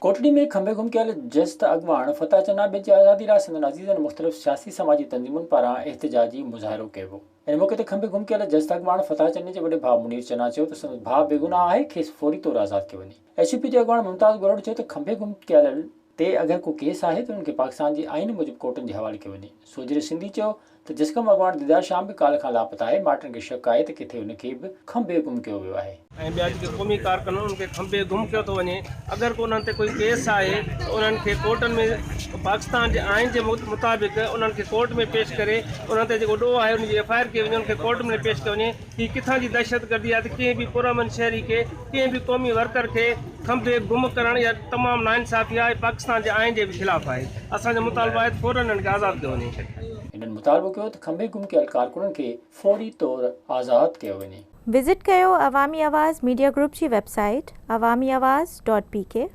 ڪوٽڙي ۾ کنڀي گم ڪيل جست اڳواڻ فتح چنا ٻين جي آزادي لاء سندن عزيزن مختلف سياسي سماجي تنظيمن پاران احتجاجي مظاهرو ڪيو ويو. ان موقعي تي کنڀي گم ڪيل جست اڳواڻ فتح چني جي وڏي ڀاء منير چنا چيو ته سندس ڀاء بيگناهه آهي کيس فوري طور آزاد ڪيو وڃي. ايس يو پي جي اڳواڻ ممتاز ڳورڙ چيو ته کنڀي گم ڪيل تي اگر ڪو ڪيس آهي ته انهن کي پاڪستان جي آئين موجب ڪورٽن جي حوالي ڪيو وڃي. سوجهري سنڌي چيو ته جسقم اڳواڻ ديدار شام به ڪالهه کان لاپتا آهي، مائٽن کي شڪ آهي ته ڪٿي ان کي به کنڀي گم ڪيو ويو آهي. ۽ ٻيا جيڪي قومي ڪارڪن آهن انهن کي کنڀي گم ڪيو ٿو وڃي، اگر ڪو انهن تي ڪوئي ڪيس آهي ته انهن کي ڪورٽن ۾ پاڪستان جي آئين جي مطابق انهن کي ڪورٽ ۾ پيش ڪري انهن تي جيڪو ڏوهه آهي ان جي ايف I R ڪئي وڃي انهن کي ڪورٽ ۾ پيش ڪيو وڃي، هي ڪٿان جي دهشتگردي آهي ته ڪنهن به پرامن شهري کي ڪنهن به قومي ورڪر کي کنڀي گم ڪرڻ اها تمام ناانصافي آهي پاڪستان جي آئين جي به خلاف آهي اسان جو مطالبو آهي ته فورن انهن کي آزاد ڪيو وڃي. هنن مطالبو ڪيو ته کنڀي گم ڪيل ڪارڪنن کي فوري طور آزاد ڪيو وڃي. وزٽ ڪيو عوامي آواز ميڊيا گروپ جي website Awami Awaz dot P K.